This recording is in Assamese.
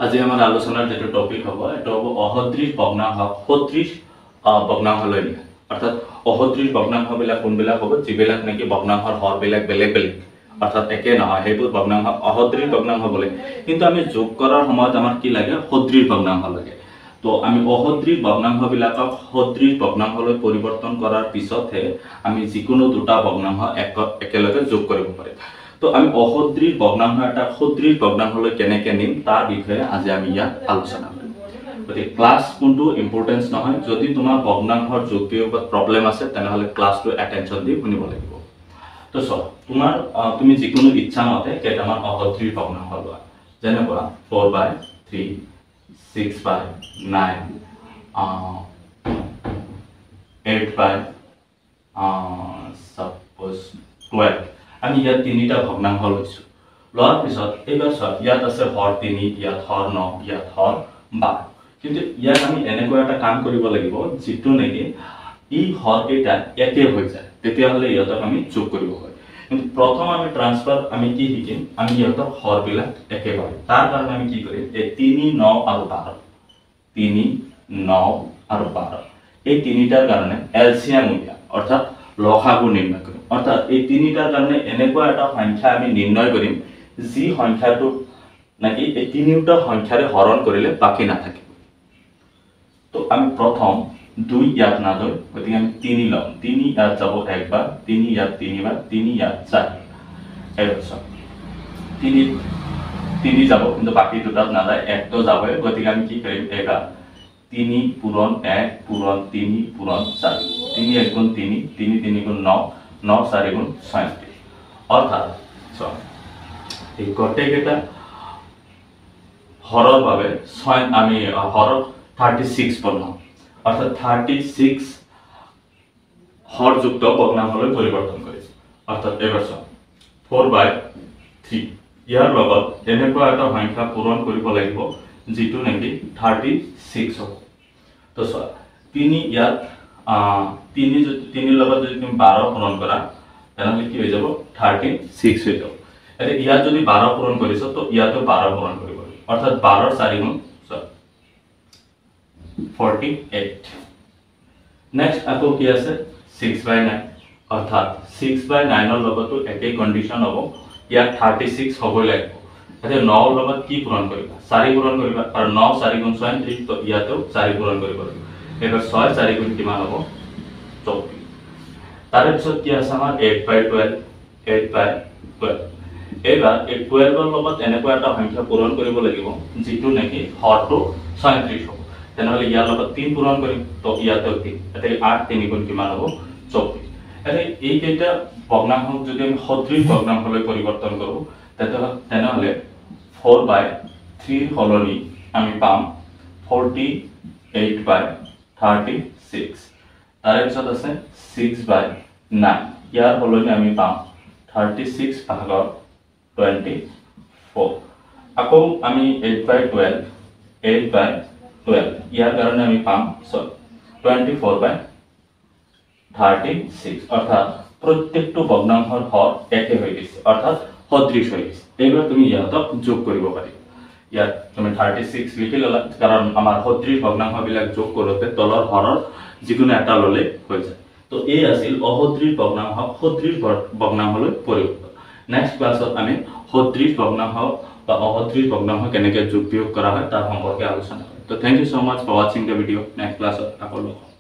আজি আমাৰ আলোচনাৰ যিটো টপিক হ'ব, এইটো হ'ব অসদৃশ ভগ্নাংশ সদৃশ ভগ্নাংশলৈ নিয়া। অৰ্থাৎ অসদৃশ ভগ্নাংশবিলাক কোনবিলাক হ'ব? যিবিলাক নেকি ভগ্নাংশৰ হৰবিলাক বেলেগ বেলেগ, অৰ্থাৎ একে নহয়, সেইবোৰ ভগ্নাংশ অসদৃশ ভগ্নাংশ বোলে। কিন্তু আমি যোগ কৰাৰ সময়ত আমাৰ কি লাগে? সদৃশ ভগ্নাংশ লাগে। তো আমি অসদৃশ ভগ্নাংশবিলাকক সদৃশ ভগ্নাংশলৈ পৰিৱৰ্তন কৰাৰ পিছতহে আমি যিকোনো দুটা ভগ্নাংশ একেলগে যোগ কৰিব পাৰিম। তো আমি অসদৃশ ভগ্নাংশ এটা সদৃশ ভগ্নাংশলৈ কেনেকৈ নিম, তাৰ বিষয়ে আজি আমি ইয়াত আলোচনা কৰিম। গতিকে ক্লাছ কোনটো ইম্পৰ্টেঞ্চ নহয়, যদি তোমাৰ ভগ্নাংশৰ যোগ বিয়োগত প্ৰব্লেম আছে, তেনেহ'লে ক্লাছটো এটেনশ্যন দি শুনিব লাগিব। তো চোৱা, তোমাৰ তুমি যিকোনো ইচ্ছা মতে কেইটামান অসদৃশ ভগ্নাংশ লোৱা, যেনেকুৱা 4/3, 6/9, 8/suppose 12। আমি ইয়াত তিনিটা ভগ্নাংশ লৈছোঁ। লোৱাৰ পিছত এইবাৰ চোৱা, ইয়াত আছে হৰ 3, ইয়াত হৰ 9, ইয়াত হৰ 12। কিন্তু ইয়াত আমি এনেকুৱা এটা কাম কৰিব লাগিব যিটো নেকি ই হৰকেইটা একে হৈ যায়, তেতিয়াহ'লে ইহঁতক আমি যোগ কৰিব পাৰিম। কিন্তু প্ৰথম আমি ট্ৰান্সফাৰ আমি কি শিকিম? আমি ইহঁতক হৰবিলাক একে কৰিম। তাৰ কাৰণে আমি কি কৰিম? এই 3, 9 আৰু 12, 3, 9 আৰু 12, এই তিনিটাৰ কাৰণে এলচিএম উলিয়াম, অৰ্থাৎ লসাগু নিৰ্ণয় কৰিম। অৰ্থাৎ এই তিনিটাৰ কাৰণে এনেকুৱা এটা সংখ্যা আমি নিৰ্ণয় কৰিম যি সংখ্যাটো নাকি এই তিনিওটা সংখ্যাৰে হৰণ কৰিলে বাকী নাথাকিব। তো আমি প্ৰথম 2 ইয়াত নাযায়, গতিকে আমি 3 ল'ম। 3 ইয়াত যাব একবাৰ, 3 ইয়াত তিনিবাৰ, 3 ইয়াত চাৰিবাৰ। এইবাৰ চাওক, 3 যাব কিন্তু বাকী দুটাত নাযায়, একটো যাবই। গতিকে আমি কি কৰিম? এইবাৰ 3 পূৰণ 1 পূৰণ 3 পূৰণ 4, 3 1 গুণ 3, 3 3 গুণ 9, 9 4 গুণ 36। অৰ্থাৎ চোৱা, এই গোটেইকেইটা হৰৰ বাবে 6 আমি হৰক 36 বনাম, অৰ্থাৎ 36 হৰযুক্ত ভগ্নাংশলৈ পৰিৱৰ্তন কৰিম। অৰ্থাৎ এইবাৰ চোৱা, 4/3 ইয়াৰ লগত এনেকুৱা এটা সংখ্যা পূৰণ কৰিব লাগিব যিটো নেকি 36 হ'ব। তো চোৱা, 3 ইয়াত 3 লগত যদি তুমি 12 পূৰণ কৰা, তেনেহ'লে কি হৈ যাব? 36 হৈ যাব। এতিয়া ইয়াত যদি 12 পূৰণ কৰিছ, তো ইয়াতো 12 পূৰণ কৰিব লাগিব, অৰ্থাৎ 12 4 গুণ 48। নেক্সট আকৌ কি আছে? 6/9, অৰ্থাৎ 6/9ৰ লগতো একেই কণ্ডিশ্যন হ'ব, ইয়াত 36 হ'বই লাগিব। এতিয়া 9ৰ লগত কি পূৰণ কৰিবা? 4 পূৰণ কৰিবা, আৰু 9 4 গুণ 36, তো ইয়াতেও 4 পূৰণ কৰিব লাগিব। এইবাৰ 6 4 গুণ কিমান হ'ব? 24। তাৰে পিছত কি আছে আমাৰ? 8/12, 8/12। এইবাৰ এই 12ৰ লগত এনেকুৱা এটা সংখ্যা পূৰণ কৰিব লাগিব যিটো নেকি হৰটো 36 হ'ব। তেনেহ'লে ইয়াৰ লগত 3 পূৰণ কৰিম, তো ইয়াতেও 3, এতিয়া 8 3 গুণ কিমান হ'ব? 24। এতিয়া এইকেইটা ভগ্নাংশক যদি আমি সদৃশ ভগ্নাংশলৈ পৰিৱৰ্তন কৰোঁ, তেনেহ'লে 4/3 সলনি আমি পাম 48/36। তাৰে পিছত আছে 6/9, ইয়াৰ সলনি আমি পাম 36/24। আকৌ আমি 8/12, 8/12 ইয়াৰ কাৰণে আমি পাম 24/36। অৰ্থাৎ প্ৰত্যেকটো ভগ্নাংশৰ হৰ একে হৈ গৈছে, অৰ্থাৎ সদৃশ হৈ গৈছে। এইবাৰ তুমি ইহঁতক যোগ কৰিব পাৰিবা। ইয়াত তুমি 36 লিখি ল'লা, কাৰণ আমাৰ সদৃশ ভগ্নাংশবিলাক যোগ কৰোঁতে তলৰ হৰৰ যিকোনো এটা ল'লে হৈ যায়। তো এই আছিল অসদৃশ ভগ্নাংশ সদৃশ ভগ্নাংশলৈ পৰিৱৰ্তন। নেক্সট ক্লাছত আমি সদৃশ ভগ্নাংশ বা অসদৃশ ভগ্নাংশ কেনেকৈ যোগ বিয়োগ কৰা হয় তাৰ সম্পৰ্কে আলোচনা কৰিম। তো thank you so much for watching the video. Next ক্লাছত আকৌ লগ হ'ম।